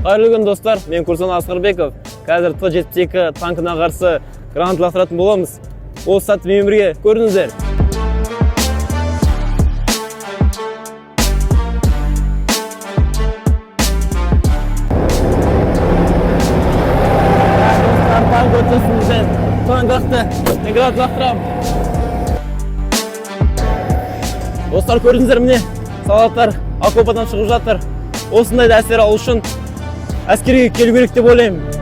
Қайырлы күн, достар! Мен курсант Асқарбеков. Қазір Т-72 танкына қарсы гранат лақтыратын боламыз. Осы сәтті менімен бірге көріңіздер. Достар, танк өтсін, танк лақты, мен гранат лақтырамын. Достар, көрдіңіздер, міне, солдаттар окопадан шығып жатыр. Осындай да әсер алу үшін әскерге келу керек деп ойлаймын.